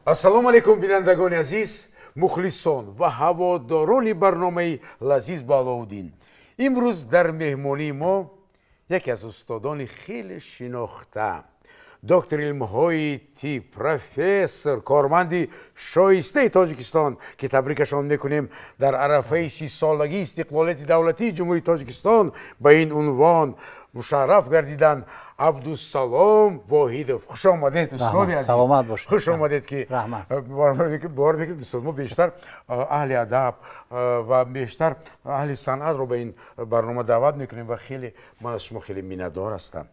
Ассалому алайкум, бинандагони азиз, мухлисон ва ҳаводорони барномаи «Лазиз бо Аловуддин». Имрӯз дар меҳмонии мо яке аз устодони хеле шинохта, доктори илмҳои тиб, профессор, корманди шоистаи Тоҷикистон, ки табрикашон мекунем дар арафаи 30-солагии истиқлолияти давлатии Ҷумҳурии Тоҷикистон ба ин унвон мушарраф гардиданд, Абдусалом Воҳидов. Хуш омадед, устоди азиз. Саломат бошед. Хуш омадед, ки Раҳмат. Бовар мекунед, устод, мо бештар аҳли адаб ва бештар аҳли санъатро ба ин барнома даъват мекунем ва хеле ман аз шумо хеле миннатдор ҳастам.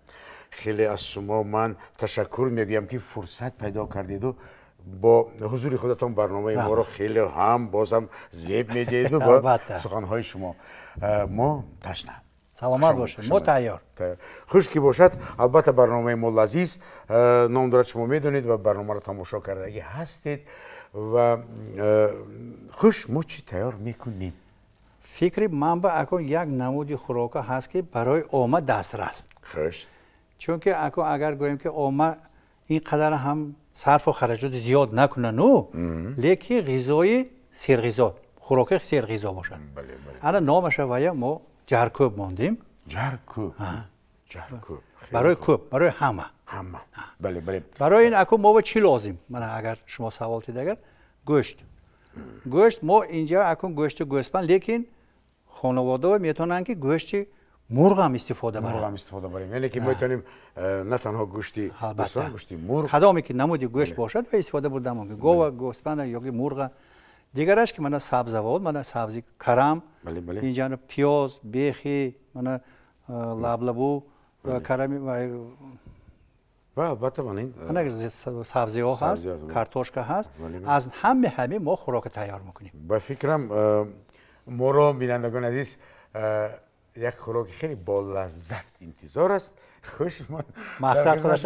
Хеле аз шумо ман ташаккур мегӯям, ки фурсат пайдо кардеду бо ҳузури худатон барномаи моро хеле ҳам бозам зеб медиҳеду бо Албатта. суханҳои шумо мо ташна. Саломат бошед, мо тайёр. Хуш ки бошад. Албатта, барномаи мо «Лазиз» ном дорад, шумо медонед ва барномаро тамошо кардагӣ ҳастед. Ва хуш, мо чӣ тайёр мекунем? Фикри ман ба акун як намуди хӯрока ҳаст, ки барои омма дастрас. Чунки акун агар гӯем, ки омма ин қадар ҳам сарфу хараҷоти зиёд накунану, лекин ғизои серғизо, хӯроки серғизо бошад. Ана номаша вая мо ҷаркӯб мондем. Ҷаркӯб, ҷаркӯб. Барои кӯб, барои ҳама. Ҳама, бале. Барои ин акун мо чӣ лозим? Мана, агар шумо савол дид, агар гӯшт, мо инҷа акун гӯшти гӯспанд, лекин хонаводао метавонанд, ки гӯшти мурғ ҳам истифода баранд. Мурғ ҳам истифода барем, яъне ки метавонем на танҳо гӯшти гӯсфанд, гӯшти мурғ. Кадоме ки намуди гӯшт бошад ва истифода бурда мумкин, гова, гӯспанда ёки мурға. Дигараш ки мана сабзавот, мана сабзи карам, инҷа пиёз, бехи, мана лаблабу, карами. Ва албатта, мана ин мана сабзиҳо ҳаст, картошка ҳаст. Аз ҳаме ҳаме мо хӯрока тайёр мекунем. Ба фикрам, моро, бинандагони азиз, як хӯроки хеле болаззат интизор аст. Хуш, мақсад худаш.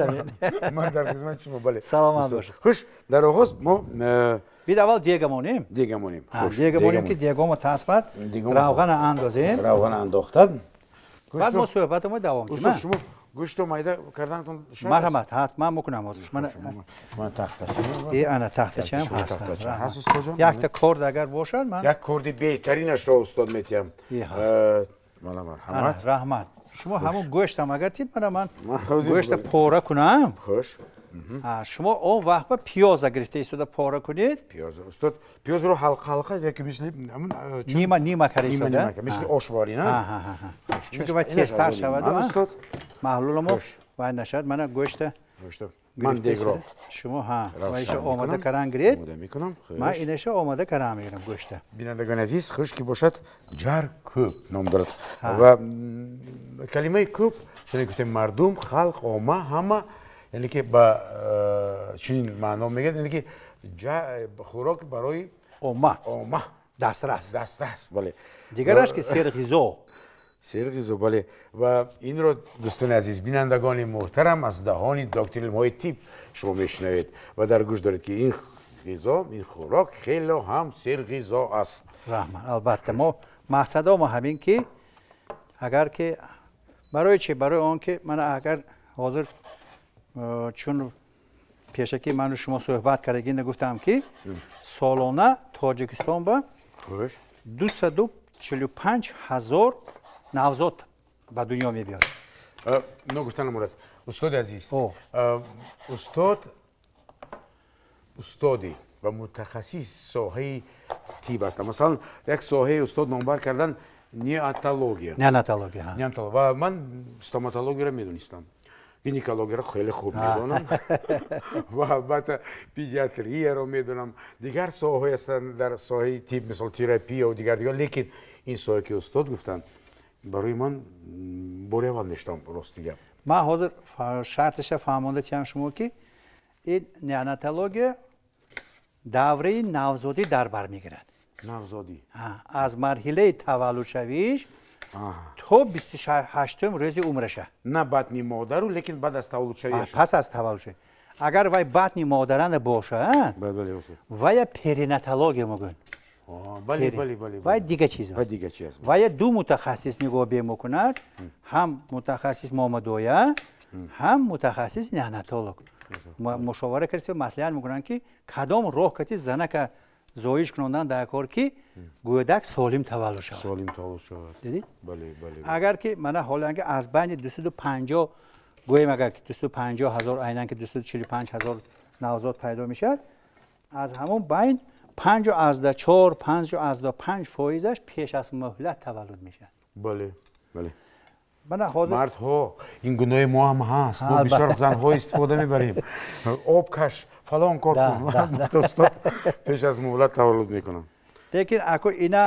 Ман дар хизмати шумо, бале. Саломат бошед. Хуш, дар оғоз мо бид аввал дега монем. Дега монем. Дега монем, ки дегомо таспад, равғана андозем. Равғана андохта. Баъд мо суҳбатамо давом. Устод, шумо гӯштро майда карданатон? Марҳамат, ҳатман мекунам ҳозир. Ман тахтачи. Э, ана тахтачиам. Ҳаст, устоҷон. Якта корд агар бошад, ман Як корди беҳтаринашро, устод, метиҳам. Мана, марҳамат. Раҳмат. Шумо ҳамон гӯштам агар тид, мана ман гӯшта пора кунам. Хуш. Шумо он вақт ба пиёза гирифта истода пора кунед. Пиёз, устод, пиёзро ҳалқа ҳалқа яки мисли нима нима кара истода. Мисли ошбори на. Чунки вай тезтар шавад. Устод. Маҳлуламо вай нашавад. Мана гӯшта. Ман дегро Шумо ҳа, вайша омода каран гиред. Омода мекунам. Ман инаша омода каран мегирам гӯшта. Бинандагони азиз, хуш ки бошад, ҷаркӯб ном дорад ва калимаи кӯб, чуне гуфтем, мардум, халқ, омма, ҳама, яъне ки ба чунин маъно мегирад, яъне ки хӯрок барои омма. Омма. Дастрас. Дастрас, бале. Дигараш ки серғизо. Серғизо, бале. Ва инро, дӯстони азиз, бинандагони муҳтарам, аз даҳони доктори илмҳои тиб шумо мешунавед ва дар гӯш доред, ки ин ғизо, ин хӯрок хело ҳам серғизо аст. Раҳмат. Албатта, мо мақсадомо ҳамин, ки агар ки барои чи, барои он ки мана агар ҳозир чун пешакӣ ману шумо суҳбат кардагина, гуфтам, ки солона Тоҷикистон ба 245 000 навзод ба дунё мебиёд. Ногуфта намонад, устоди азиз, устод устоди ва мутахассис соҳаи тиб ҳастанд. Масалан, як соҳаи устод номбар кардан, неонатология. Неонатология. Ва ман стоматологияро медонистам, гинекологияро хеле хуб медонам ва албатта педиатрияро медонам, дигар соҳаҳое ҳастанд дар соҳаи тиб, мисол терапия ва дигар дигар, лекин ин соҳае, ки устод гуфтанд, барои ман бори аввал мешунавам, рости гап. Ман ҳозир шарташа фаҳмонда тиям шумо, ки ин неонатология давраи навзодӣ дар бар мегирад. Навзодӣ. Аз марҳилаи таваллудшавиш то 28-ум рӯзи умраша. На батни модару, лекин баъд аз таваллудшавиаш. Пас аз таваллудшавӣ. Агар вай батни модарана боша, вая перинатология мегӯянд. Вай дига чиз. Дига чи аст? Вая ду мутахассис нигоҳ мекунад: ҳам мутахассис момадоя, ҳам мутахассис неонатолог. Мушовара карда маслиҳат мекунанд, ки кадом роҳ кати занака зоиш кунондан дар кор, ки гӯдак солим таваллуд шавад. Солим таваллуд шавад. Дидӣ? Бале, бале. Агар ки мана ҳоло ки аз байни 250, гӯем, агар ки 250 ҳазор, айнан ки 245 ҳазор навзод пайдо мешавад, аз ҳамон байн 5,4, 5,5 фоизаш пеш аз муҳлат таваллуд мешавад. Бале, бале. Мана ҳозир Мардҳо, ин гуноҳи мо ҳам ҳаст, мо бисёр занҳо истифода мебарем: об каш, фалон кор кун. Достон, пеш аз муҳлат таваллуд мекунам. Лекин ако ина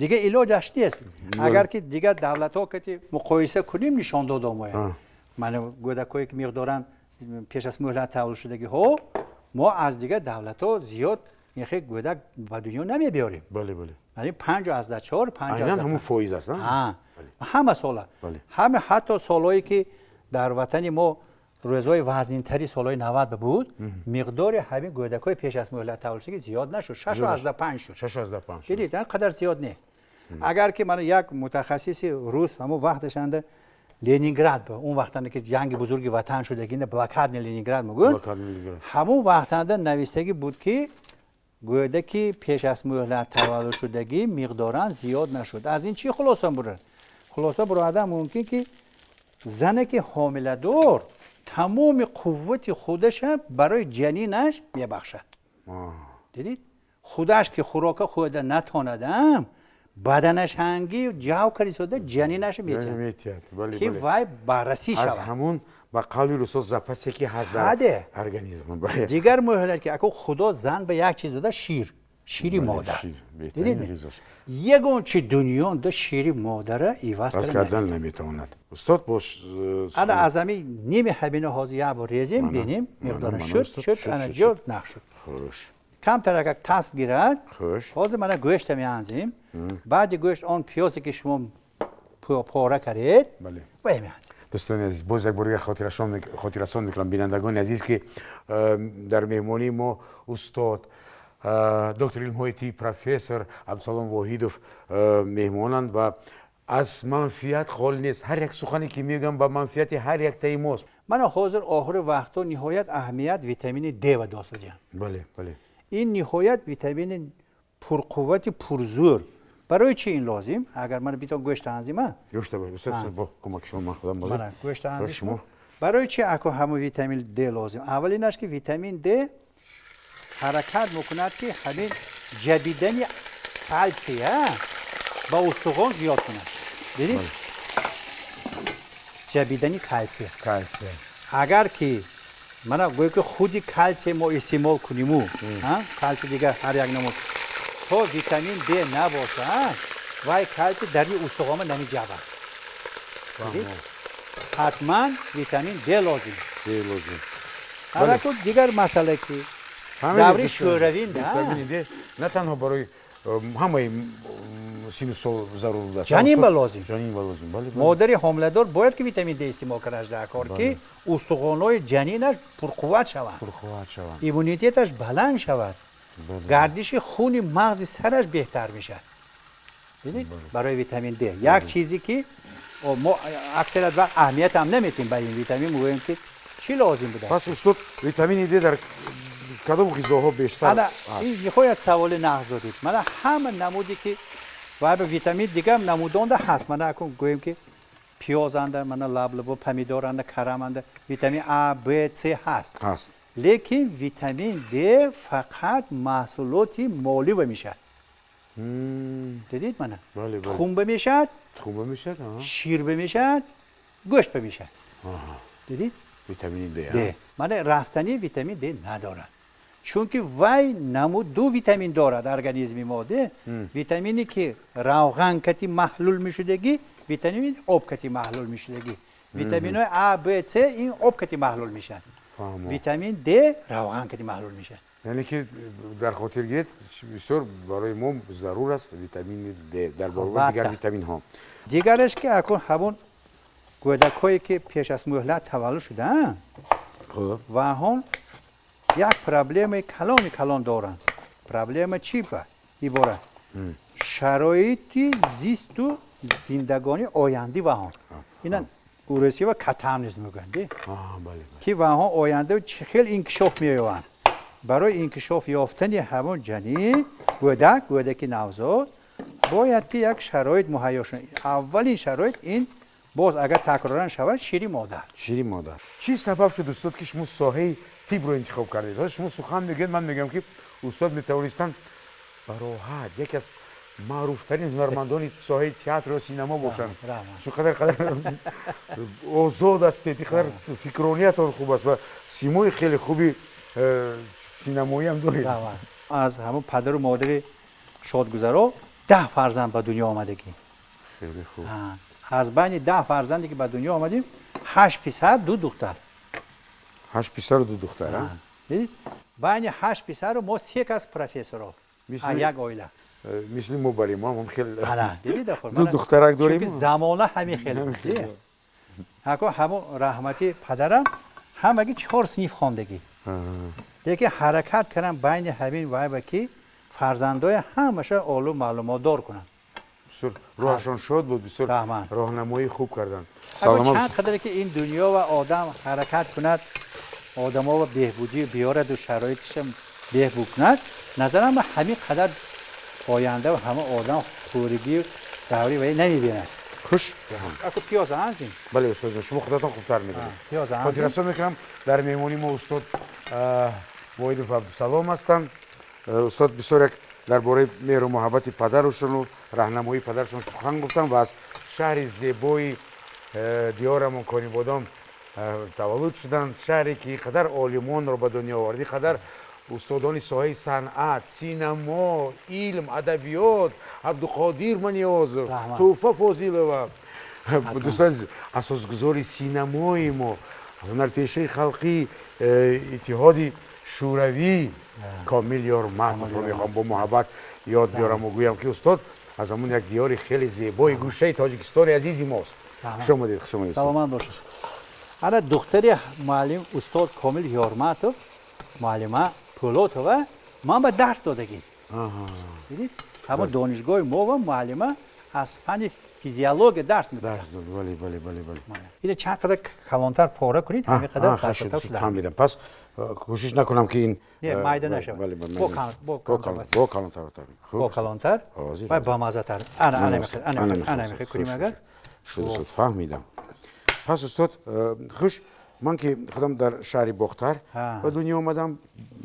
дига илоҷаш нест. Агар ки дигар давлатҳо кати муқоиса кунем, нишон дод омояд, мана гӯдакҳое ки миқдоран пеш аз муҳлат таваллудшудагиҳо, мо аз дигар давлатҳо зиёд ин гӯдак ба дунё намебиёрем. Бале, бале. Яъне 5,4, панҷ. Айнан ҳамун фоиз аст. Ҳама сола, ҳама, ҳатто солҳое ки дар ватани мо рӯзҳои вазнинтари солҳои 90 буд, миқдори ҳамин гӯдакҳои пеш аз муҳлат таваллудшудагӣ зиёд нашуд, 6,5 шуд. 6,5. Дидед, ин қадар зиёд не. Агар ки мана як мутахассиси рус ҳамон вақташанда Ленинград, он вақтанда ки ҷанги бузурги ватан шудагӣ, блокадный Ленинград мегӯянд, ҳамон вақтанда навистагӣ буд, ки гӯдаки пеш аз муҳлат таваллудшудагӣ миқдоран зиёд нашуд. Аз ин чӣ хулоса бурад? Хулоса буродан мумкин, ки зане ки ҳомиладор тамоми қуввати худаша барои ҷанинаш мебахшад. Дидид, худаш ки хӯрока хӯрда натонадам, баданашанги ҷав карисода ҷанинаша метиҳад, ки вай баррасӣ шавад. Аз ҳамун, ба қавли русо, запасе ки ҳаст дар организм. Дигар муҳлат ки ако худо зан ба як чиз дода: шир, шири модар. Ягон чи дунёнда шири модара иваз кардан наметавонад, устод. Бош. Ана аз ҳами ними ҳамина ҳозир як бор резем, бинем миқдора. Шуд, шуд, ана ҷо нақ шуд. Камтар агар тасб гирад. Ҳозир мана гӯшта меанзем, баъди гӯшт он пиёзе ки шумо пора кардед, вай меанзем. Дӯстони азиз, боз як бор дигар хотиррасон мекунам, бинандагони азиз, ки дар меҳмонии мо устод, доктори илмҳои тиб, профессор Абдусалом Воҳидов меҳмонанд ва аз манфиат холӣ нест. Ҳар як сухане ки мегӯям, ба манфиати ҳар яктаи мост. Мана ҳозир охири вақтҳо ниҳоят аҳамият витамини Д ва досудиям. бале бале Ин ниҳоят витамини пурқуввати пурзӯр. Барои чи ин лозим? Агар ман битон гӯшт анзима. Гӯшта бо кӯмаки шумо ман худам. Гӯшта. Шумо барои чи ако ҳамун витамин Д лозим? Аввалинаш, ки витамин Д ҳаракат мекунад, ки ҳамин ҷабидани калсия ба устухон зиёд кунад. Дидид, ҷабидани калсия. Калсия. Агар ки мана гӯё ки худи калсия мо истеъмол куниму, калсий дигар ҳар як намуд, то витамин Д набошад, вай калсий дари устухонма намеҷабад. Ҳатман витамин Д лозим. Д лозим. Анаку дигар масъала, ки даври шӯравӣ. Витамини Д на танҳо барои ҳамаи сину сол зарур аст. Ҷанин ба лозим. Ҷанин ба лозим, бале. Модари ҳомиладор бояд ки витамин Д истеъмол кардаш дар кор, ки устухонҳои ҷанинаш пурқувват шаванд. Пурқувват шаванд. Иммунитеташ баланд шавад, гардиши хуни мағзи сараш беҳтар мешавад. Дидед, барои витамин Д як чизе ки мо аксарият вақт аҳамият ҳам наметем ба ин витамин, мегӯем ки чӣ лозим буда. Пас, устод, витамини Д дар кадом ғизоҳо бештар? Ин ниҳоят саволи нағз додед. Мана ҳама намуде ки вай ба витамин дигар намудонда ҳаст. Мана акун гӯем ки пиёзанда, мана лаблабо, помидоранда, караманда витамин А, Б, С ҳаст. Ҳаст. Лекин витамин Д фақат маҳсулоти молива мешавад. Дидед, мана тухмба мешавад. Тухмба мешавад. Ширба мешавад, гӯштба мешавад. Дидед? Витамини Д. Д. Мана растанӣ витамин Д надорад, чунки вай намуд ду витамин дорад организми мо де: витамине ки равған кати маҳлул мешудагӣ, витамини об кати маҳлул мешудагӣ. Витаминҳои А, Б, С ин об кати маҳлул мешаванд, витамин Д равған кати маҳлул мешавад. Яъне ки дар хотир гиред, бисёр барои мо зарур аст витамини Д дар баробари дигар витаминҳо. Дигараш, ки акун ҳамон гӯдакҳое ки пеш аз муҳлат таваллуд шудаанд ва ҳон як проблемаи калони калон доранд. Проблема чӣ ба иборат? Шароити зисту зиндагонии оянди ва ҳон ина. Урусӣ ва катамнез мегӯянд, ки ваҳо оянда чӣ хел инкишоф меёбанд. Барои инкишоф ёфтани ҳамон ҷанин, кӯдак, кӯдаки навзод бояд ки як шароит муҳайё шавад. Аввалин шароит ин боз агар такроран шавад, шири модар. Шири модар. Чӣ сабаб шуд, устод, ки шумо соҳаи тибро интихоб кардед? Ҳозир шумо сухан мегӯед, ман мегӯям, ки устод метавонистанд ба роҳат яке аз маъруфтарин ҳунармандони соҳаи театр ё синамо бошанд. Чун қадар озод ҳастед, ин қадар фикрониятон хуб аст ва симои хеле хуби синамоиам доред. Аз ҳамон падару модари шодгузаро 10 фарзанд ба дунё омадагӣ. Хеле хуб. Аз байни 10 фарзанде ки ба дунё омадем, 8 писар, 2 духтар. 8 писару 2 духтар. Байни 8 писару мо 3 кас профессоро як оила. Мисли мо барем, мо ҳам хел 2 духтарак дорем. Чунки замона ҳамин хел. Ҳако ҳамон раҳмати падарам ҳамаги 4 синф хондагӣ. Лекин ҳаракат кардам байни ҳамин вайба ки фарзандои ҳамаша олу маълумотдор кунанд. Бисёр рӯҳашон шод буд, бисёр роҳнамоии хуб карданд. Чанд қадаре ки ин дунё ва одам ҳаракат кунад, одаморо беҳбудӣ биёраду шароитиша беҳбуд кунад, назарам ба ҳамин қадар оянда ва ҳама одам хӯригӣ даври вай намебинад. Хуш. Аку пиёз анзим. Бале, устод ҷон, шумо худатон хубтар медонед. Хотиррасон мекунам, дар меҳмонии мо устод Воҳидов Абдусалом ҳастанд. Устод бисёр як дар бораи меҳру муҳаббати падарушону раҳнамоии падарашон сухан гуфтанд ва аз шаҳри зебои диёрамон Конибодом таваллуд шуданд, шаҳре ки қадар олимонро ба дунё овард, ин қадар устодони соҳаи санъат, синамо, илм, адабиёт, Абдуқодир Маниёзов, Тӯҳфа Фозилова, дӯстон, асосгузори синамои мо, ҳунарпешаи халқӣ Иттиҳоди Шӯравӣ Комил Ёрматовро мехоҳам бо муҳаббат ёд биёрам ва гӯям, ки устод аз ҳамон як диёри хеле зебои гӯшаи Тоҷикистони азизи мост. Хуш омадед, хуш омадед. Саломат бошед. Ана духтари муаллим устод Комил Ёрматов, муаллима Пӯлотова, ман ба дарс додагӣ. Дидед? Ҳамон донишгоҳи мо ва муаллима аз фанни физиология дарс медод. Дарс дод, бале, бале, бале, бале. Ина чанд қадар калонтар пора кунед, ҳамин қадар фаҳмидам. Пас кӯшиш накунам ки ин не майда нашавад. Бо калонтар. Бо калонтар ва бамаззатар. Ана ана ана ана мехоҳем кунем агар. Шуд, устод, фаҳмидам. Пас устод, хуш, ман ки худам дар шаҳри Бохтар ба дунё омадам,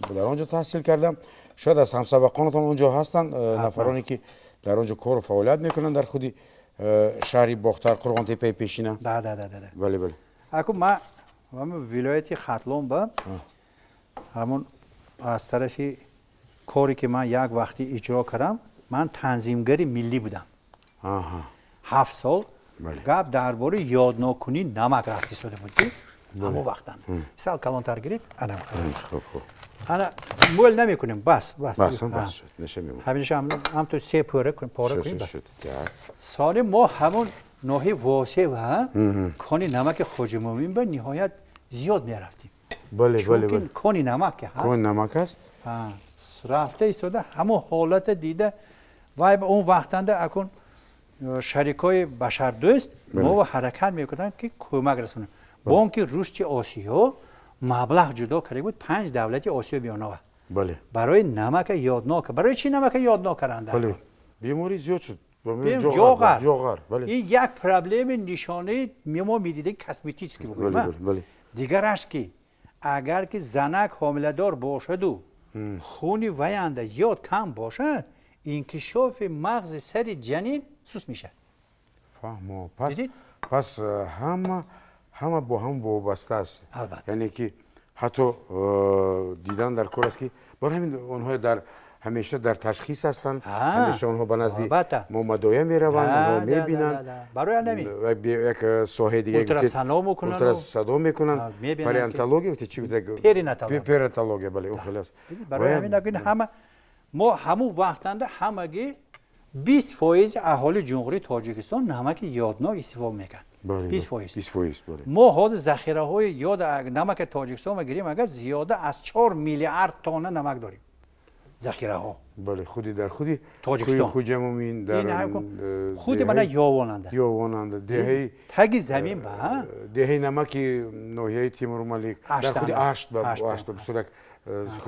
дар он ҷо таҳсил кардам. Шояд аз ҳамсабақонатон он ҷо ҳастанд нафароне ки дар он ҷо кору фаъолият мекунанд дар худи шаҳри Бохтар, Қурғонтеппаи пешина. Да, да, да, да. Бале, бале. Аку ман вилояти Хатлон ба ҳамон аз тарафи коре ки ман як вақти иҷро кардам, ман танзимгари миллӣ будам. 7 сол гап дар бораи ёднокунии намак рафт истода буд ки ҳамон вақтан. Сал калонтар гиред, ана. Ана мӯл намекунем, бас, бас. Бас, бас шуд, неша мемонад. Ҳамеша ҳамту се пора кунем, пора кунем. Соли мо ҳамон ноҳияи Восеъ ва кони намаки Хоҷа Мӯмин ба ниҳоят зиёд мерафтем. Бале, бале, бале. Кони намак ки ҳаст. Кони намак аст? Рафта истода ҳамон ҳолата дида вай ба он вақтанда акун шарикои башардӯст мо ҳаракат мекунанд ки кӯмак расонанд. Бонки Рушди Осиё маблағ ҷудо карда буд 5 давлати Осиёи Миёнава. Бале. Барои намака ёднок. Барои чӣ намака ёднок каранда? Бале. Беморӣ зиёд шуд. Ҷоғар. Ҷоғар, бале. Ин як проблеми нишонаи мо медидем косметический буд. Бале, бале. Дигараш ки агар ки занак ҳомиладор бошаду хуни ваянда ёд кам бошад, инкишофи мағзи сари ҷанин суст мешавад. Фаҳмо. Пас ҳама бо ҳам вобаста аст. Яъне ки ҳатто дидан дар кор аст ки барои ҳамин онҳо дар ҳамеша дар ташхис ҳастанд, ҳамеша онҳо ба назди момадоя мераванд, онҳо мебинанд. Барои ҳамин як соҳаи дига ултрасадо мекунанд, палеонтология гуфтед, чӣ гуфтед? Перинатология. Перинатология, бале, он хеле аст. Барои ҳамин ҳама мо ҳамон вақтанда ҳамагӣ 20% аҳолии Ҷумҳурии Тоҷикистон намаки ёднок истифода мекард. 20%. 20%, бале. Мо ҳозир захираҳои ёд намаки Тоҷикистон гирем агар зиёда аз 4 миллиард тонна намак дорем. Захираҳо. Бале, худи дар худи Тоҷикистон. Хуҷамумин дар худи мана Ёвонанда. Ёвонанда, деҳаи таги замин ба деҳаи намаки ноҳияи Тимурмалик, дар худи Ашт ба Ашт бисёр як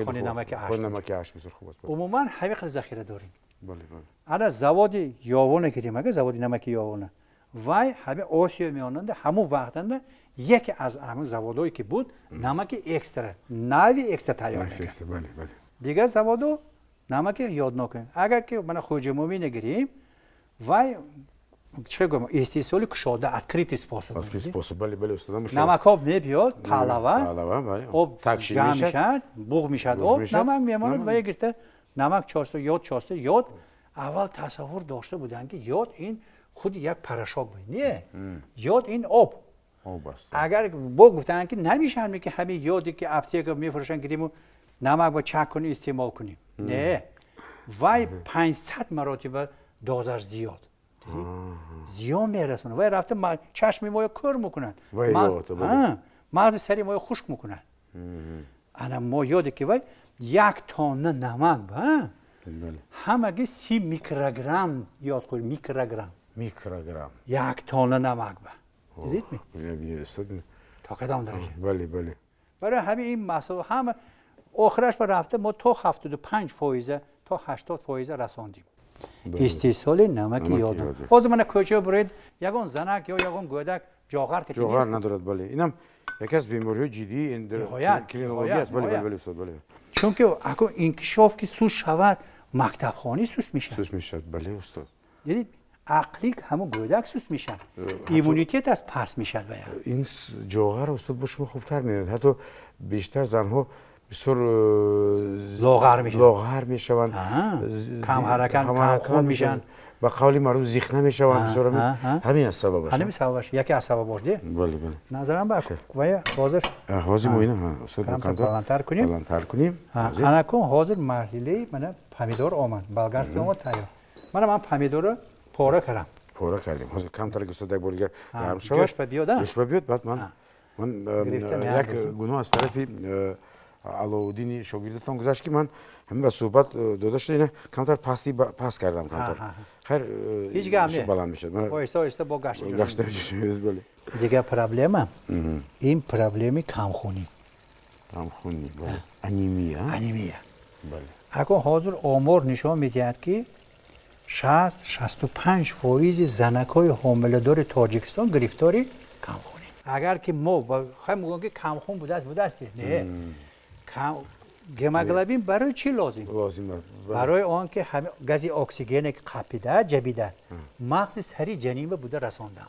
хони намаки Ашт. Хони намаки Ашт бисёр хуб аст. Умуман ҳамин қадар захира дорем. Бале, бале. Ана заводи Ёвона гирем, ага заводи намаки Ёвона. Вай ҳамин Осиё миёнанда ҳамон вақтанда яке аз ҳамон заводое ки буд, намаки экстра, нави экстра тайёр мекард. Бале, бале. Дигар заводо намаки ёднок. Агар ки мана Хоҷамумина гирем, вай чӣ гӯям, истеҳсоли кушода, открытый способ. Открытый способ, бале, бале, устодам. Намакоб мебиёд, палава, палава, об ҷамъ мешавад, буғ мешавад об, намак мемонад ва гирифта намак чоста, ёд чоста, ёд. Аввал тасаввур дошта буданд, ки ёд ин худи як порошок буд. Не, ёд ин об. Агар бо гуфтанд, ки намешавад, ки ҳамин ёде ки аптека мефурӯшанд, гириму намак ба чак кунем, истеъмол кунем. Не, вай 500 маротиба дозаш зиёд зиён мерасонад. Вай рафта чашми моё кӯр мекунад, мағзи сари моё хушк мекунад. Ана мо ёде ки вай як тонна намак ба ҳамаги 30 микрограмм ёд хӯрд, микрограмм. Микрограмм. Як тонна намак ба дидед ми то кадом дараҷа? Бале, бале. Барои ҳамин ин масъала ҳама охираш ба рафта мо то 75%, то 80% расондем истеҳсоли намаки ёд. Ҳозир мана кӯча буред, ягон занак ё ягон гӯдак ҷоғар ки ҷоғар надорад. Бале, инам яке аз бемориҳои ҷиддии эндокринология аст. Бале, бале, бале, устод, бале. Чунки ако инкишоф ки суст шавад, мактабхонӣ суст мешавад. Суст мешавад, бале, устод. Дидед, ақлӣ ҳамон гӯдак суст мешавад, иммунитет аз паст мешавад. Вая ин ҷоғар, устод, бо шумо хубтар медонед, ҳатто бештар занҳо бисёр лоғар мешаванд, лоғар мешаванд, камҳаракат, камхун мешаванд, ба қавли маъруф зихна мешаванд бисёр. Ҳамин аз сабабаш, ҳамин сабабаш, яке аз сабабош де. Бале, бале. Назарам ба вая ҳозир ҳозир мо ина, устод, баландтар кунем, баландтар кунем. Ана кун, ҳозир марҳилаи мана помидор омад, болгарский омад, тайёр. Мана ман помидорро пора кардам. Пора кардем. Ҳозир камтар, устод, як бор дигар гарм шавад, гӯшт ба биёд, гӯшт ба биёд. Баъд ман як гуноҳ аз тарафи Алоуддини шогирдатон гузашт, ки ман ҳамин ба суҳбат дода шуда ина камтар пасти паст кардам, камтар. Хайр, ҳеҷ гап не, баланд мешавад. Оҳиста оҳиста бо гашта гашта. Бале. Дигар проблема ин проблеми камхунӣ. Камхунӣ, бале, анемия. Анемия. Бале. Акун ҳозир омор нишон медиҳад, ки 60-65% занакҳои ҳомиладори Тоҷикистон гирифтори камхунӣ. Агар ки мо хай мегӯем, ки камхун будааст, будааст, не, гемоглобин барои чӣ лозим? Лозим. Барои он ки гази оксигене ки қапида, ҷабида, мағзи сари ҷанинба буда расондан.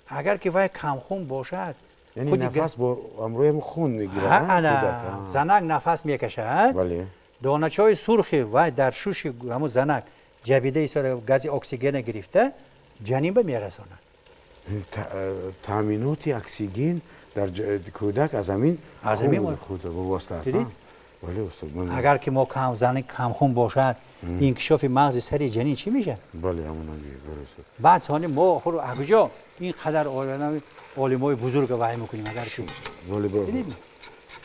Агар ки вай камхун бошад, яъне нафас бо ҳамроҳи хун мегирад. Ана занак нафас мекашад, доначаҳои сурхи вай дар шуши ҳамун занак ҷабида истода, гази оксигена гирифта, ҷанинба мерасонад. Таъминоти оксиген дар кӯдак аз ҳамин аз ҳамин худ вобаста аст. Бале, устод. Агар ки мо зани камхун бошад, инкишофи мағзи сари ҷанин чӣ мешавад? Бале, ҳамон. Баъд сони мо хур куҷо ин қадар олимои бузурга вай мекунем? Агар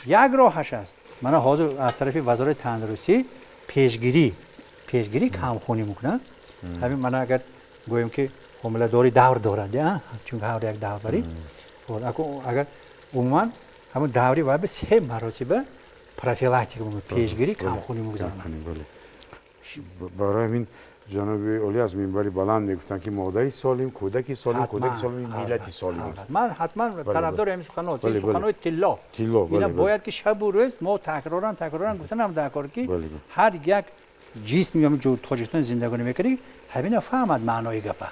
як роҳаш аст, мана ҳозир аз тарафи Вазорати тандурустӣ пешгирӣ камхунӣ мекунанд. Ҳамин мана агар гӯем, ки ҳомиладорӣ давр дорад, чунки ҳар як давр барӣ, агар умуман ҳамон даври вай ба се маротиба профилактика, пешгирӣ камхунӣ мегузаронанд. Барои ҳамин ҷаноби олӣ аз минбари баланд мегуфтанд, ки модари солим, кӯдаки солим, кӯдаки солим, миллати солим аст. Ман ҳатман тарафдори ҳамин суханот, суханои тилло. Тилло. Ина бояд ки шабу рӯз мо такроран такроран гуфтанам дар кор, ки ҳар як ҷисм Тоҷикистон зиндагонӣ мекунӣ, ҳамина фаҳмад маънои гапа.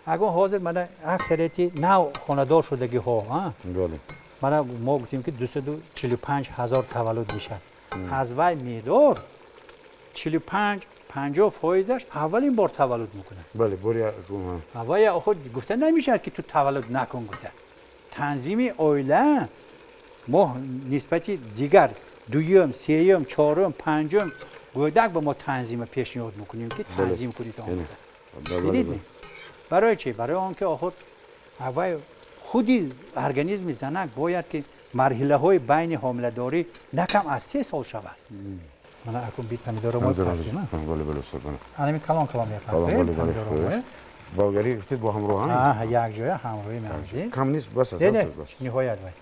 Агон ҳозир мана аксарияти нав хонадор шудагиҳо, мана мо гуфтем, ки 245 000 таваллуд мешавад, аз вай меъдор 45, 50%-аш аввалин бор таваллуд мекунад. Бале, бори. Вай худ гуфта намешавад, ки ту таваллуд накун гуфта. Танзими оила мо нисбати дигар дуюм, сеюм, чорум, панҷум гӯдак ба мо танзима пешниҳод мекунем, ки танзим кунед. Дидед, барои чӣ? Барои он ки охир вай худи организми занак бояд ки марҳилаҳои байни ҳомиладорӣ на кам аз 3 сол шавад. Мана акун бит помидорро мо партем. Бале, бале, устод, мана. Ана калон калон мепартем. Бале, бале, хуш. Болгарӣ гуфтед бо ҳамроҳ, ҳа? Як ҷоя ҳамроҳӣ меандозем. Кам нест, бас аст, устод, бас. Ниҳоят вай.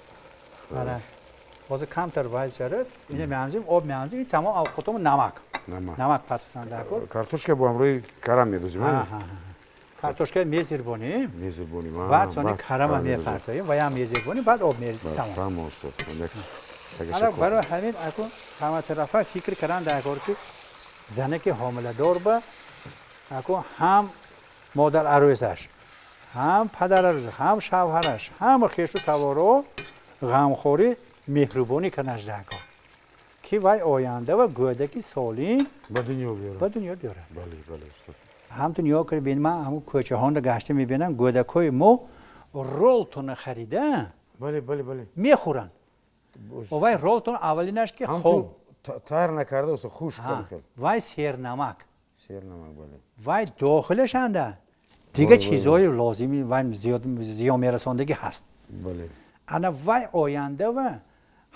Мана ҳозир камтар вай чарад, ина меандозем, об меандозем, ин тамом овқатомо намак. Намак партофтан даркор. Картошка бо ҳамроҳи карам медозем, ҳа? Картошка мезирбонем. Мезирбонем. Баъд сони карама мепартоем ва ям мезирбонем, баъд об мерезем, тамом. Тамом, устод. Ана барои ҳамин акун ҳаматарафа фикр кардан даркор, ки зане ки ҳомиладор ба акун ҳам модар арӯсаш, ҳам падар арӯс, ҳам шавҳараш, ҳама хешу таворо ғамхорӣ, меҳрубонӣ карданаш даркор, ки вай оянда ва гӯдаки солим ба дунё биёрад. Ба дунё биёрад. Бале, бале, устод. Ҳамту нигоҳ кунед, бин, ман ҳамун кӯчаҳонро гашта мебинам, гӯдакҳои мо ролтона харида бале, бале, бале. мехӯранд. Вай ролтон аввалинаш ки хом тайёр накарда, устод, хушк. Вай сернамак. Сернамак, бале. Вай дохилашанда дигар чизҳои лозими вай зиён мерасондагӣ ҳаст. Бале. Ана вай оянда ва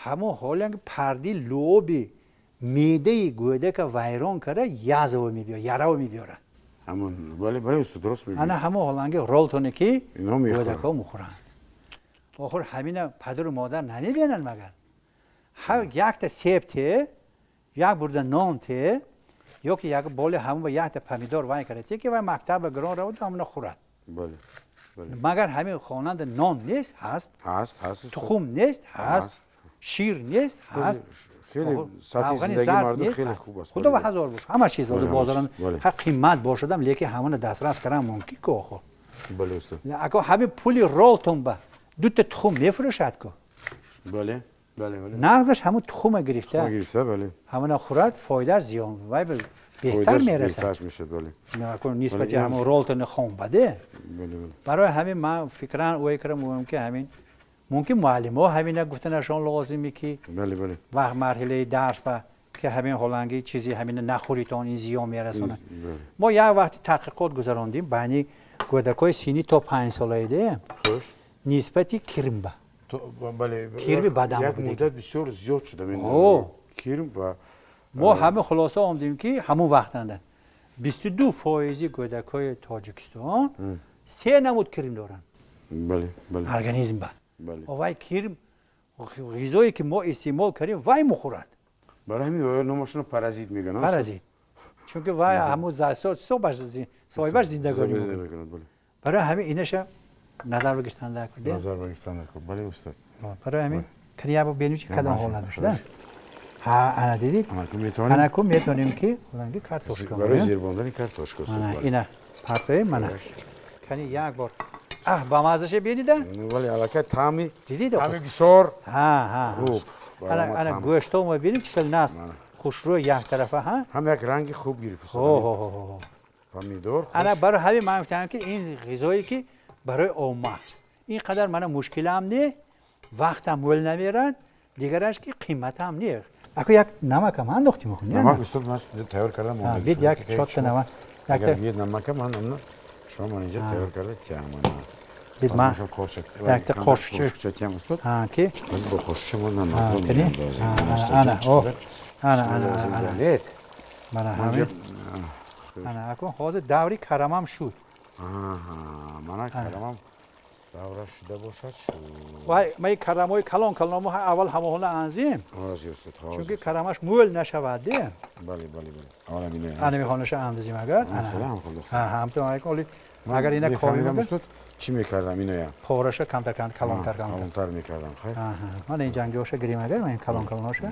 ҳамон ҳоле парди луоби меъдаи гӯдака вайрон карда, язва мебиёрад, яраво мебиёрад. Ҳамон, бале, бале, устод, дуруст мегӯед. Ана ҳамон ҳоланги ролтоне ки гӯдакҳо мехӯранд. Охир ҳамина падару модар намебинанд, магар ҳар якта себ те, як бурда нон те, ё ки як боли ҳамон ба якта помидор вай карда те, ки вай мактаба гирон равад, ҳамона хӯрад. Бале. Магар ҳамин хонанда нон нест? Ҳаст. Ҳаст, ҳаст. Тухм нест? Ҳаст. Шир нест? Ҳаст. Хеле сатҳи зиндагии мардум хеле хуб аст. Худо ва ҳазор бош. Ҳама чиз ҳозир бозорам ҳар қимат бошадам, лекин ҳамона дастрас кардан мумкин ку охир. Бале, устод. Ако ҳамин пули ролтон ба дута тухм мефурӯшад ку. Бале. Бале, бале. Нағзаш ҳамун тухма гирифта. Гирифта, бале. Ҳамона хӯрад, фоидааш зиён вай беҳтар мерасад. Беҳтар мешавад, бале. Нисбати ҳамун ролтони хом баде. Бале, бале. Барои ҳамин ман фикран ӯй кардам, мегӯям ки ҳамин мумкин муаллимҳо ҳамина гуфтанашон лозиме ки бале, бале. Вақт марҳилаи дарс ба ки ҳамин ҳоланги чизи ҳамина нахӯритон, ин зиён мерасонад. Мо як вақти таҳқиқот гузарондем байни гӯдакҳои синни то 5 солаиде нисбати кирмба. Бале, кирми бадан як муддат бисёр зиёд шуда кирм ва мо ҳама хулоса омдем, ки ҳамун вақтанда 22% гӯдакҳои Тоҷикистон се намуд кирм доранд. Бале, бале. Организм ба. Вай кирм ғизое ки мо истеъмол кардем, вай мухӯрад. Барои ҳамин номашонро паразит мегӯянд. Паразит. Чунки вай ҳамун соҳибаш зиндагонӣ мекунад. Барои ҳамин инаша назар бигиртан даркор. Назар бигиртан даркор. Бале, устод. Барои ҳамин кани бо бинем чи кадом ҳолат шуда. Ҳа, ана дидид? Ана ку метавонем ки ҳоланги картошка. Барои зирбондани картошка. Ина партоем, мана. Кани як бор. Аҳ, ба маззаша бенида? Бале, аллакай таъми дидид? Таъми бисёр ҳа, ҳа. хуб. Ана, ана гӯштҳо мо бинем чӣ хел наст. Хушрӯй яктарафа, ҳа? Ҳам як ранги хуб гирифт. Хо, хо, хо. Помидор хуш. Ана барои ҳамин ман гуфтам ки ин ғизое ки барои омма ин қадар мана мушкилам не, вақтам мӯл намерад, дигараш ки қиматам не. Ако як намакам андохтим охо, не? Намак, устод, ман тайёр кардам. Бид як чотта намак. Агар бигед намака, ман амна шумо ман инҷа тайёр карда тиям. Бид ман якта қошуқча тиям, устод. Ҳа, ки бо қошуқча мо намакро меандозем. Ана, о, ана, ана, ана. Мана ҳамин. Ана ако ҳозир даври карамам шуд. Аҳа, мана карамам давра шуда бошад, шуд. Вай, ман карамҳои калон калон аввал ҳамоҳона анзем. Ҳозир, устод, ҳозир. Чунки карамаш мӯл нашавад, де. Бале, бале, бале. Аввал ҳамина. Ана мехонаша андозем агар. Ана ҳам хеле. Ҳа, ҳамтон оли агар ина ковидам, устод, чӣ мекардам иноя? Пораша камтар калонтар калонтар мекардам, хайр. Ҳа, мана ин ҷангиҳоша гирем агар, ман калон калонҳоша.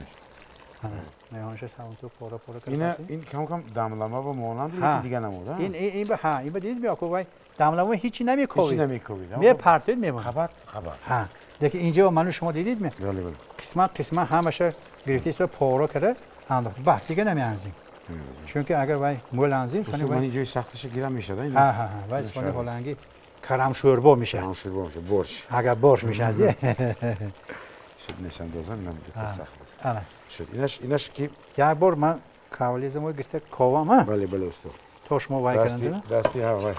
Ана, меҳонаша савонту пора пора кардам. Ина ин кам кам дамлама ба монанд, лекин дига намуд, ин ин ба ҳа, ин ба дидед меоку вай дамлама ҳичи намековид. Ҳичи намековид. Мепартоид, мемонад. Қабат, қабат. Ҳа, лекин инҷо ману шумо дидед ме? Бале, бале. Қисмат қисмат ҳамаша гирифта пора карда андохт. Баъд дига намеанзем. Чунки агар вай мӯл анзем, устод, ман ин ҷои сахташа гирам мешавад, ҳа? Ҳа, ҳа, вай сони ҳоланги карам шӯрбо мешавад. Карам шӯрбо мешавад, борщ. Агар борщ мешавад. Шуд, нешандозан намудата сахт аст. Ана. Шуд. Инаш, инаш ки як бор ман кавлизамо гирифта ковам, ҳа? Бале, бале, устод. То шумо вай карданд. Дасти, ҳа, вай.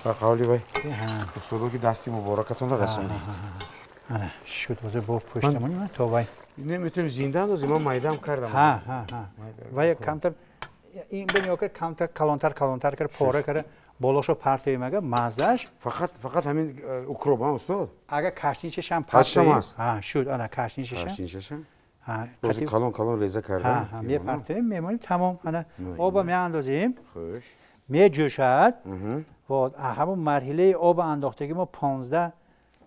Ба қавли вай. Устодо ки дасти муборакатонро расонед. Ана, шуд, ҳозир бо пуштамоним то вай. Наметавонем зинда андозем, ман майдам кардам. Ҳа, ҳа, ҳа. Ва камтар ин бинё ки камтар калонтар калонтар кард, пора карда болошо партоем, ага маззаш. Фақат фақат ҳамин укроп, ҳа, устод? Агар кашничашам Ҳашам аст. Ҳа, шуд, ана кашничашам. Кашничашам. Ҳа, боз калон калон реза карда. Ҳа, мепартоем, мемонем, тамом. Ана оба меандозем. Хуш. Меҷӯшад. Вот, ҳамон марҳилаи оба андохтагӣ мо 15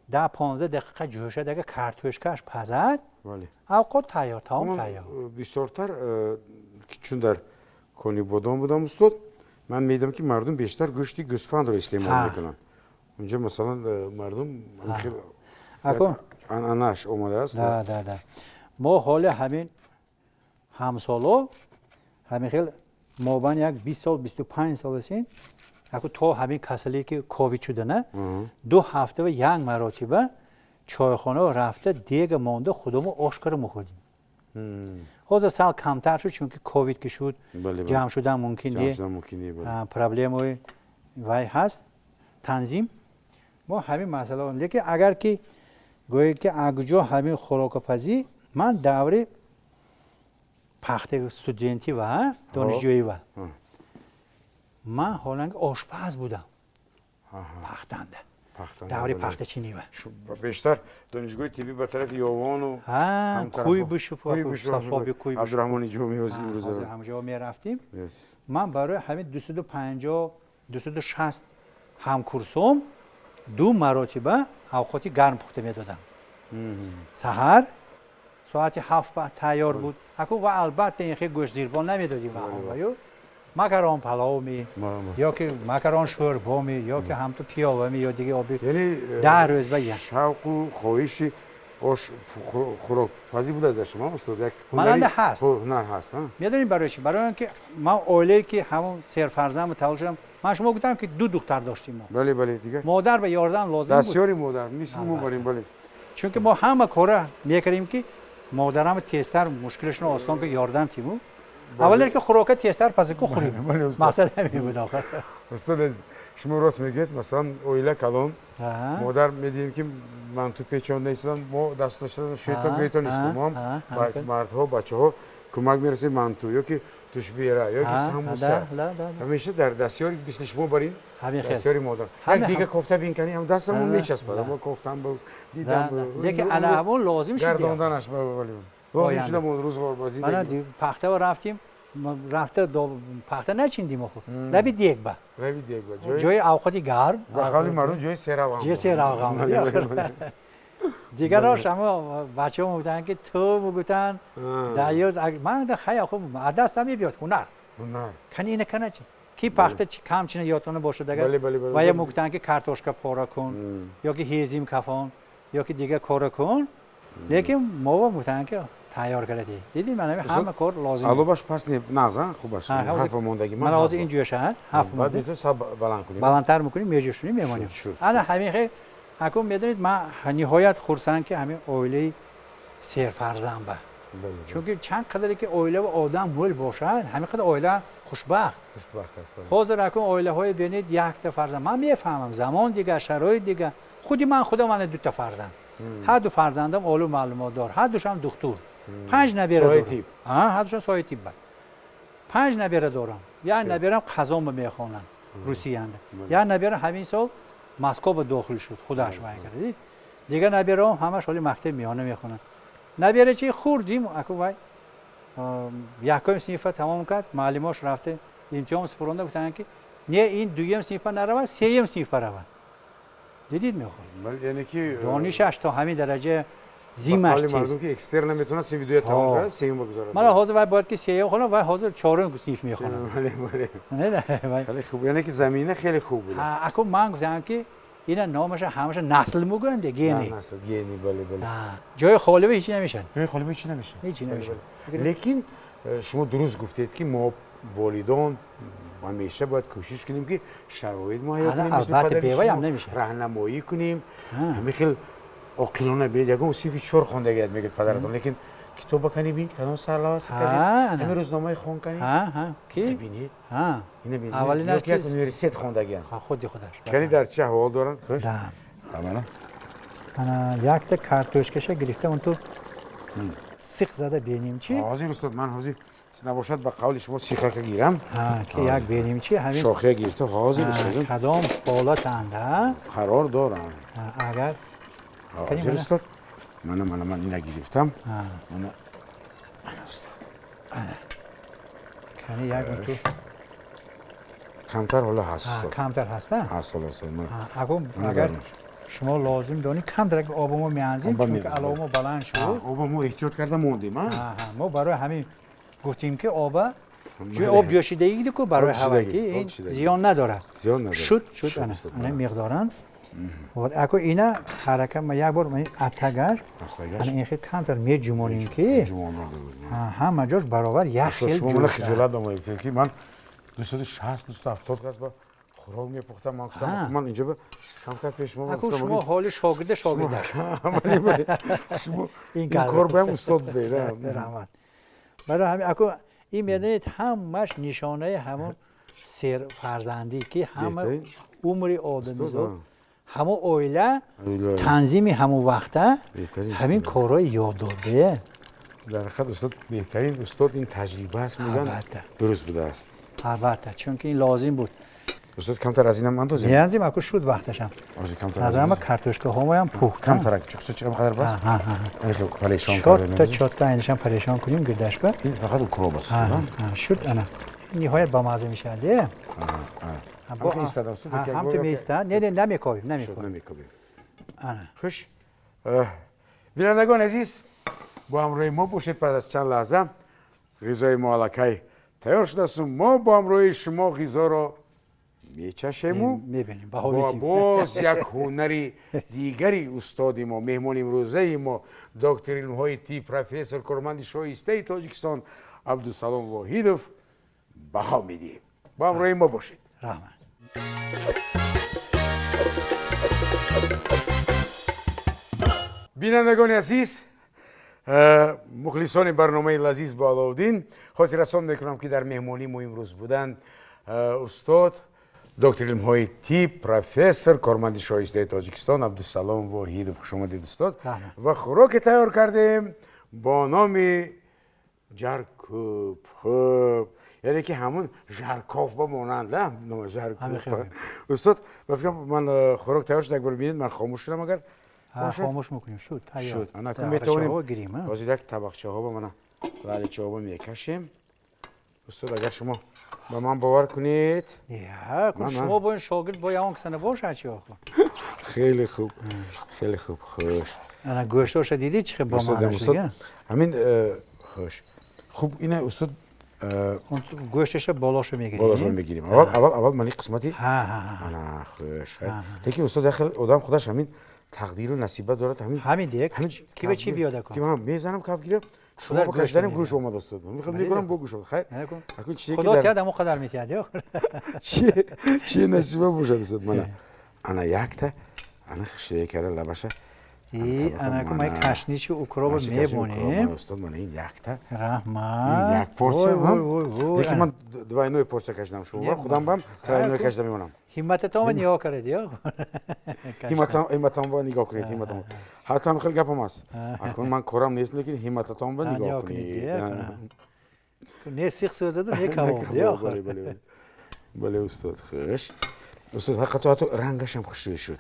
10-15 дақиқа ҷӯшад, агар картошкаш пазад, авқот тайёр, таом тайёр. Бисёртар чун дар Конибодом будам, устод, ман медидам, ки мардум бештар гӯшти гӯсфандро истеъмол мекунанд. Унҷо, масалан, мардум анъанаш омадааст. Да, да, да. Мо ҳоли ҳамин ҳамсоло ҳамин хел мобайн як 20 сол, 25 сол асин, аку то ҳамин касалие ки ковид шудана, 2 ҳафта ва як маротиба чойхона рафта, дега монда, худамо ош кара мехӯрдем. Ҳозир сал камтар шуд, чунки ковид ки шуд, ҷамъ шудан мумкин не, проблемаи вай ҳаст, танзим. Мо ҳамин масъала. Лекин агар ки гӯед, ки акуҷо ҳамин хӯрокапазӣ, ман даври пахта студентӣ ва донишҷӯӣ ва ман ҳоланги ошпаз будам пахтанда, даври пахтачинӣ ва. Бештар донишгоҳи тиббӣ ба тарафи Ёвону Куйбышев. Абдураҳмони Ҷомӣ имрӯз. Ҳамҷо мерафтем. Ман барои ҳамин 250, 260 ҳамкурсом ду маротиба авқоти гарм пухта медодам. Саҳар соати 7 тайёр буд аку. Ва албатта ин хел гӯштзирбон намедодим, ю макарон паловми ё ки макарон шӯрбоми, ё ки ҳамту пиёвами, ё дига оби. Яъне 10 рӯз ба як. Шавқу хоҳиши ош хӯрокпазӣ будааст дар шумо, устод, як Мананда ҳаст. Ҳунар ҳаст. Медонед барои чӣ? Барои он ки ман оилае ки ҳамон серфарзанд мутаваллид шудам. Ман шумо гуфтам, ки ду духтар доштем мо. Бале, бале, дигар Модар ба ёрдам лозим буд. Дастёри модар мисли мо барем, бале. Чунки мо ҳама кора мекардем, ки модарам тезтар мушкилашро осон ки ёрдам тиму. Аввале ки хӯрока тезтар пазику хӯрем, мақсад ҳамин буд охир. Устод, шумо рост мегӯед. Масалан, оила калон, модар медидем, ки манту печонда истодам, мо даст дошта шетон метонистем. Мо мардҳо, бачаҳо кӯмак мерасем, манту ё ки тушбера ё ки самбуса, ҳамеша дар дастёри мисли шумо барин, дастёри модар. Як дига кофта бинкани ҳам дастамон мечаспад, мо кофтам дидам. Лекин ана ҳамон лозим шуд. Гардонданаш лозим шуда рӯзғор ба зиндагӣ. Пахтава рафтем, рафта пахта начиндим охо, лаби дег ба. Лаби дег ба. Ҷои авқоти гарм. Ба қавли мардум, ҷои серавғам. Ҷои серавғам. Дигарош ҳама бачаҳо мегуфтанд, ки ту мегуфтанд даёз. Ман хай, хуб, аз дастам мебиёд ҳунар. Кани ина кана чи ки пахта чи кам чина ёдтона бошад агар, ва я мегуфтанд, ки картошка пора кун, ё ки ҳезим кафон, ё ки дига кора кун. Лекин мо мегуфтанд, ки тайёр кардӣ, дидӣ, ман ҳама кор лозим. Алобаш пас не, нағз, хубаш, ҳафт мондагӣ. Ман ҳозир ин ҷӯшад, ҳафт. Баъд метавон саб баланд кунем. Баландтар мекунем, меҷӯшонем, мемонем. Ана ҳамин хел. Акун медонед, ман ниҳоят хурсанд, ки ҳамин оилаи серфарзанд ба, чунки чанд қадаре ки оила ва одам мӯл бошад, ҳамин қадар оила хушбахт. Хушбахт аст. Ҳозир акун оилаҳое бинед, якта фарзанд. Ман мефаҳмам, замон дигар, шароит дигар. Худи ман худам ана дута фарзанд, ҳар ду фарзандам олу маълумотдор, ҳар душам духтур, панҷ набера дорам, ҳар душам соҳиби тиб, панҷ набера дорам. Як наберам Қазонба мехонанд, Русиянда, як набера ҳамин сол Москва дохил шуд, худаш вай кард. Дигар набераам ҳамаш ҳоли мактаби миёна мехонанд. Наберачи хурдим аку вай якум синфа тамом кард, муаллимош рафта имтиҳон супоронда, гуфтанд, ки не, ин дуюм синфа наравад, сеюм синфа равад. Дидид, мехоҳ. Яъне ки донишаш то ҳамин дараҷа зимаш. Мардум ки экстерн наметавонад, синфи дуя тамом кард, сеюм бигузорад. Мана ҳозир вай бояд ки сеюм хонад, вай ҳозир чорум синф мехонад. Бале, бале, хеле хуб, яъне ки замина хеле хуб буд. Аку ман гуфтам, ки ина номаша ҳамаша насл мегӯянд, гени. Насл, гени, бале, бале. Ҷои холива ҳеҷ намешавад. Ҷои холива ҳеҷ намешавад. Ҳеҷ намешавад. Лекин шумо дуруст гуфтед, ки мо волидон ҳамеша бояд кӯшиш кунем, ки шароит муҳайё кунем, мисли падари шумо раҳнамоӣ кунем, ҳамин хел оқилона. Бинед, ягон синфи чор хондагият мегӯяд падаратон, лекин китоба кани бин, кадом сарлавҳа казед, ҳамин рӯзномаи хон кани бинед, ина бинед, як университет хондагиям. Худи худаш. Кани дар чӣ аҳвол доранд? Хуш, ана якта картошкаша гирифта, он ту сих зада бинем чи. Ҳозир, устод, ман ҳозир набошад, ба қавли шумо сихака гирам. Ки як бинем чи ҳамин шохия гирифта ҳозир, устод. Кадом ҳолатанда қарор дорам. Агар ҳозир, устод, мана мана ман ина гирифтам. Мана мана, устод. Кани як ту камтар ҳоло ҳаст, устод. Камтар ҳаст, ҳаст ҳоло, устод. Агар шумо лозим донӣ, камтар оба мо меанзем, чунки алова мо баланд шуд. Оба мо эҳтиёт карда мондем. Мо барои ҳамин гуфтем, ки оба об ҷӯшидагӣ ку барои ҳаваки ин зиён надорад. Зиён надорад. Шуд, шуд, ана миқдоран. Ако ина ҳарака як бор атагаш ана ин хел камтар меҷумонем, ки ҳама ҷош баробар як хел. Шумо мана хиҷолат намоед, ки ман 260, 270 кас ба хӯрок мепухтам. Ман гуфтам, ман инҷо камтар пеш шумо. Гуфтам, шумо ҳоли шогирда шогирдаш. Шумо ин кор ба ҳам устод будед. Раҳмат. Барои ҳамин ако ин медонед, ҳамаш нишонаи ҳамон серфарзандӣ, ки ҳама умри одамизод, ҳамон оила танзими ҳамон вақта ҳамин корҳои ёд дода. Дар ҳақиқат, устод, беҳтарин устод ин таҷриба аст, мегӯянд, дуруст будааст. Албатта, чунки ин лозим буд. Устод, камтар аз инам андозем? Меанзем, аку шуд вақташам. Назарама картошкаҳомоям пухт. Камтарак чухса чӣ қадар бас? Парешон. Чорта чорта айнашам парешон кунем гирдашба. Ин фақат укроп аст. Шуд, ана ниҳоят бамаза мешавад. Ҳам истад, устод? Ҳам ту меистад. Не, не, намекобим, намекобим. Намекобим. Хуш, бинандагони азиз, бо ҳамроҳи мо бошед. Пас аз чанд лаҳза ғизои мо аллакай тайёр шудааст. Мо бо ҳамроҳи шумо ғизоро мечашему мебинем. Боз як ҳунари дигари устоди мо, меҳмони имрӯзаи мо, доктори илмҳои тиб, профессор, корманди шоистаи Тоҷикистон Абдусалом Воҳидов баҳо медиҳем. Бо ҳамроҳи мо бошед. Раҳмат. Бинандагони азиз, мухлисони барномаи «Лазиз бо Аловуддин», хотиррасон мекунам, ки дар меҳмонии мо имрӯз буданд устод, доктори илмҳои тиб, профессор, корманди шоистаи Тоҷикистон Абдусалом Воҳидов. Хушомадед, устод. Ва хӯроке тайёр кардем бо номи ҷаркӯб. Хуб, яъне ки ҳамун жарков ба монанд жаркӯб. Устод, ба фикрам, ман хӯрок тайёр шуд, як бор бинед, ман хомӯш шудам агар. Хомӯш мекунем, шуд. Шуд. Ана метавонем ҳозир як табақчаҳо ба мана лаличаҳо ба мекашем. Устод, агар шумо ба ман бовар кунед. Шумо бо ин шогирд бо ягон каса набошад чи охо. Хеле хуб, хеле хуб, хуш. Ана гӯштоша дидӣ, чи бо устод ҳамин. Хуш, хуб, ина, устод. Гӯшташа болошо мегирем. Болошо мегирем. Аввал, аввал, аввал мани қисмати ана. Хуш, лекин, устод, як хел одам худаш ҳамин тақдиру насиба дорад. Ҳамин ҳамин дик ки ба чи биёда кун. Мезанам кафгира, шумо бо кашиданим гӯш омад, устод. Мекунам, бо гӯш омад. Хайр, акун чизе ки худо тиҳад, ҳамон қадар метиҳад ё. Чи насиба бошад, устод. Мана ана якта ана хушрӯя карда лабаша. Ана май кашничи укроба мебонем. Устод, мана ин якта. Раҳмат. Як порция. Лекин ман двойной порция кашидам, шумо худам бам тройной кашида мемонам. Ҳиммататонро нигоҳ каред ё. Ҳимматамро нигоҳ кунед, ҳимматам. Ҳатто ҳам хеле гапам аст, акун ман корам нест, лекин ҳиммататонро нигоҳ кунед. Не сих сӯзаду, не кабоб. Бале, бале, бале, устод. Хуш, устод, ҳақиқато ҳатто рангашам хушрӯй шуд.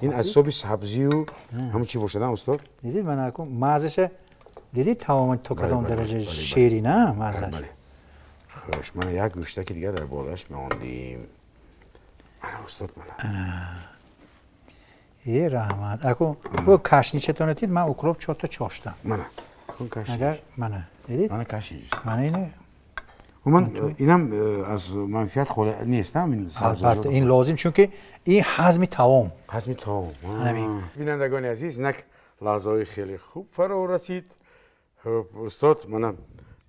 Ин аз ҳисоби сабзию ҳамун чӣ бошад, устод? Дидид, мана акун маззаша дидид, тамоман то кадом дараҷа ширина маззаш. Хуш, мана як гӯштаки дигар дар болояш меондим. Ана, устод, мана. Е, раҳмат. Аку бо кашничатона дид, ман укроп чорта чоштам. Мана акун кашнич. Агар мана дидид. Мана кашнич. Мана ина. Уман инам аз манфиат холӣ нест. Албатта, ин лозим, чунки ин ҳазми таом. Ҳазми таом. Бинандагони азиз, инак лаҳзаҳои хеле хуб фаро расид. Устод мана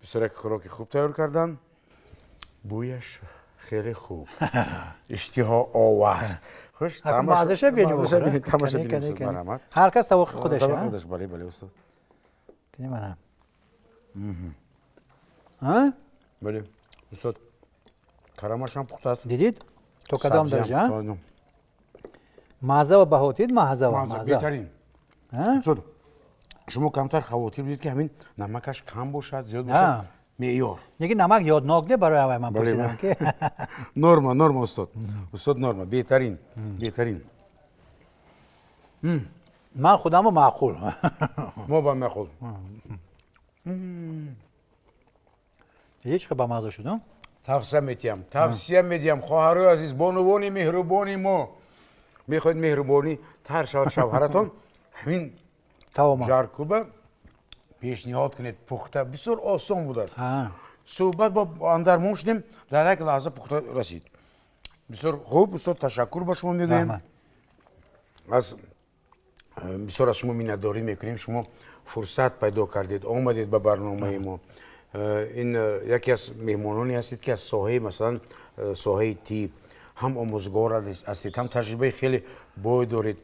бисёр як хӯроки хуб тайёр карданд, бӯяш хеле хуб, иштиҳо овар. Хуш, маззаша бинем. Тамаша бинем, марҳамат. Ҳар кас тавоқи худаш. Тавоқи худаш, бале, бале, устод. Мана. Бале, устод, карамашам пухта аст. Дидид, то кадом дараҷа мазза ва баҳо дид, мазза ва мазза беҳтарин, устод. Шумо камтар хавотир будед, ки ҳамин намакаш кам бошад, зиёд бошад, меъёр. Неки намак ёднок не, барои ҳавай ман пурсидам ки. Норма, норма, устод, устод, норма, беҳтарин, беҳтарин. Ман худамо маъқул. Мо ба маъқул. Ҳеҷ ба мазза шуд. Тавсия медиҳам, тавсия медиҳам, хоҳарои азиз, бонувони меҳрубони мо, мехоҳед меҳрубонӣ тар шавад шавҳаратон, ҳамин жаркуба пешниҳод кунед. Пухта бисёр осон будааст. Суҳбат бо андармон шудем, дар як лаҳза пухта расид. Бисёр хуб, устод, ташаккур ба шумо мегӯем. Аз бисёр аз шумо миннатдорӣ мекунем. Шумо фурсат пайдо кардед, омадед ба барномаи мо. Ин яке аз меҳмононе ҳастед, ки аз соҳаи, масалан, соҳаи тиб, ҳам омӯзгор ҳастед, ҳам таҷрибаи хеле бой доред.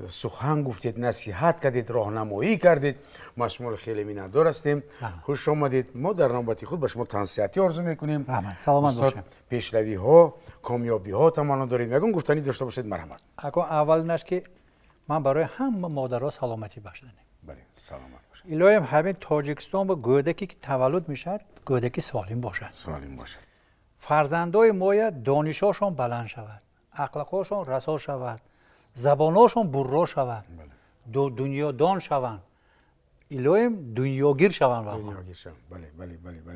Сухан гуфтед, насиҳат кардед, роҳнамоӣ кардед. Мо аз шуморо хеле миннатдор ҳастем. Хуш омадед. Мо дар навбати худ ба шумо тансиҳатӣ орзу мекунем. Саломат бошед. Пешравиҳо, комёбиҳо таманно дорем. Ягон гуфтанӣ дошта бошед, марҳамат. Акун аввалинаш, ки ман барои ҳама модаро саломатӣ бахшиданем. Бале, саломат бошед. Илоҳим, ҳамин Тоҷикистон ба гӯдаке ки таваллуд мешавад, гӯдаки солим бошад. Солим бошад. Фарзандои моя донишошон баланд шавад, ахлоқошон расо шавад, забоношон бурро шавад, дунёдон шаванд, илоҳим, дунёгир шаванд.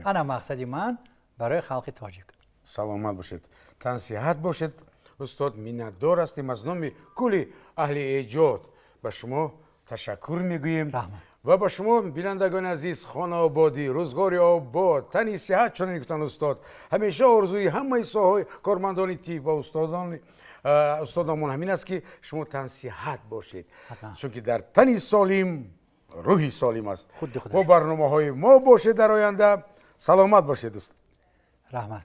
Ана мақсади ман барои халқи тоҷик. Саломат бошед, тансиҳат бошед, устод. Миннатдор ҳастем. Аз номи кулли аҳли эҷод ба шумо ташаккур мегӯем ва ба шумо, бинандагони азиз, хонаободӣ, рӯзғори обод, тани сиҳат. Чунин гуфтанд устод, ҳамеша орзуи ҳамаи соҳаи кормандони тиб ва устодамон ҳамин аст, ки шумо тансиҳат бошед, чунки дар тани солим рӯҳи солим аст. Бо барномаҳои мо бошед дар оянда. Саломат бошед, дӯст. Раҳмат.